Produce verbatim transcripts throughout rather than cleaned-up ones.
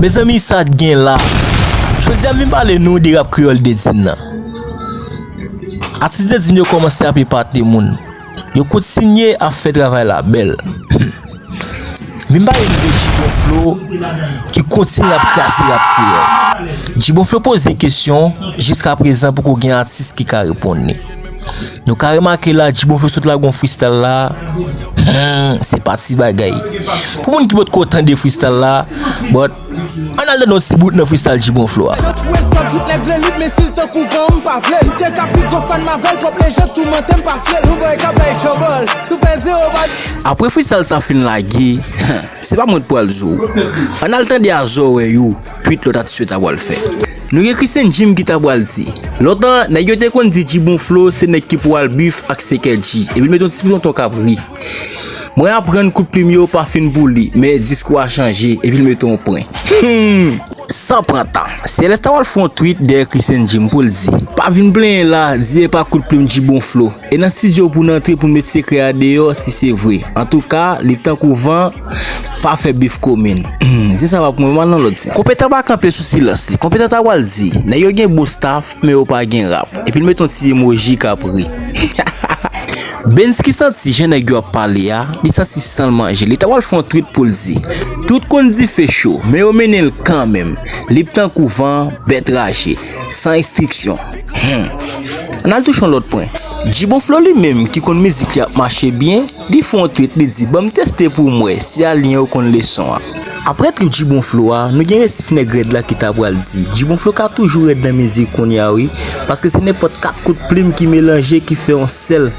Mezanmi, sa t gen la. Jodi a, m vin pale nou de rap kreyòl Dedin nan. Atis Dedin yo kòmanse ap epate moun. Yo kontinye ap fè travay la bèl. Vin pale nou de Djibon Flo ki kontinye ap kraze rap kreyòl. Djibon Flo poze kesyon, jiska prezan poko gen atis ki ka reponn li. Nou ka remake la, Djibon Flo sot lage yon freestyle la. Hmm, se pa ti bagay. Pou moun ki potko tande freestyle la, but ann al tande yon ti bout nan freestyle Djibon Flo a. Wè sa tout nèg vle li, men si l tankou van, m pa vle. M te ka pi gwo fan Marvel, twòp lejand toumante, m pa vle. Sou boy k ap bay trouble, sou fè zewo bal. Apre freestyle sa fin lage, se pa mwen t pral di w. Ann al tande a zòrèy ou. Tweet lòt atis yo ta pral fè. Nou gen Christian Jim ki ta pral di, lontan, nèg yo te konn di Djibon Flo se nèg ki pou al bif ak Sekel G, epi l mete yon ti piton ton k ap ri. Mwen aprann kout plim yo pa fin pou li, men diskou a chanje, epi l mete yon pwen. Hmm, san pran tan, C L S ta pral fè yon tweet dèyè Christian Jim pou l di, pa vin plenyen la, di e pa kout plim Djibon Flo. E nan estidyo pou n antre pou n met sekrè a deyò si se vre. Antouka, li tankou van, pa fè bif komin. Hmm, se sa m ap mwen mal nan lòt sen. Konpetan pa kanpe sou silans li. Konpetan ta pral di, nèg yo gen bon staff, men yo pa gen rap. Epi l met yon ti emoji k ap ri. Benz ki santi jan nèg yo ap pale a, li santi san l manje. Li ta pral fè yon tweet pou l di, tout konn dife cho, men yo mennen l kanmenm. Lib tankou van, bèt raje, san estriksyon. Hmm. Ann al touche yon lòt pwen. Djibon Flo li menm ki konn mizik li ap mache byen, li fè yon tweet li di, ban m teste pou m wè si alyen yo konn leson an. Apre trip Djibon Flo a, nou gen resif nèg rèd la ki ta pral di, Djibon Flo ka toujou rèd nan mizik kounye a wi, paske se nenpòt kat kout plim ki melanje ki fè yon sèl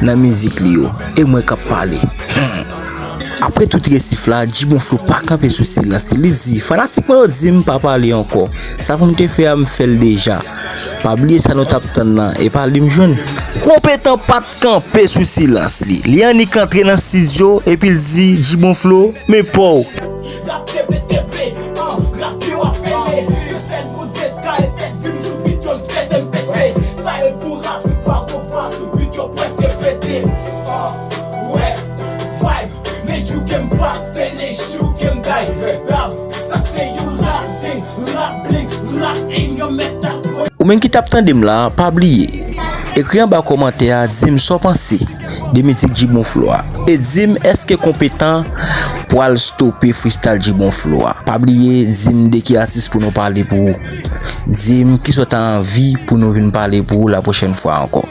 nan mizik li yo. E mwen k ap pale. Hmm. Apre tout resif la, Djibon Flo pa kanpe sou silans li. Li di, fanatik mwen yo di m pa pale ankò. Sa pou m te fè a, m fè l deja. Pa bliye sa nou t ap tann nan, e pa li m jwenn. Konpetan pa t kanpe sou silans li. Li annik antre nan estidyo, epi l di, Djibon Flo, men pa w. Rap tepe tepe, an, rap yo ap fele. Se sèl Bondye k ka etèn, di m sou bit yo, m pese, m pese. Sa e pou rap, pa kou fa sou bit yo prèske pete. An, wè, vibe, le jou ke m vibe, se le jou ke m die. Dab, sa se yon rap ding, rap bling, rap in your metal. Ou menm ki t ap tande m la, pa bliye, ekri anba kòmantè a, di m sa w panse de mizik Djibon Flo a. E di m èske Konpetan pral stope freestyle Djibon Flo a. Pa bliye, di m de ki atis pou nou pale pou ou. Di m kisa w ta anvi pou nou vin pale pou ou lapwochèn fwa ankò.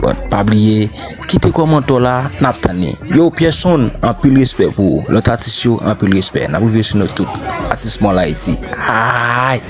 But pa bliye, kite kòmantè w la, n ap tann li. Yo, Pierson, anpil respè pou ou. Lòt atis yo, anpil respè. N ap rive sou nou tout. Atis Mòl Ayiti. Ay!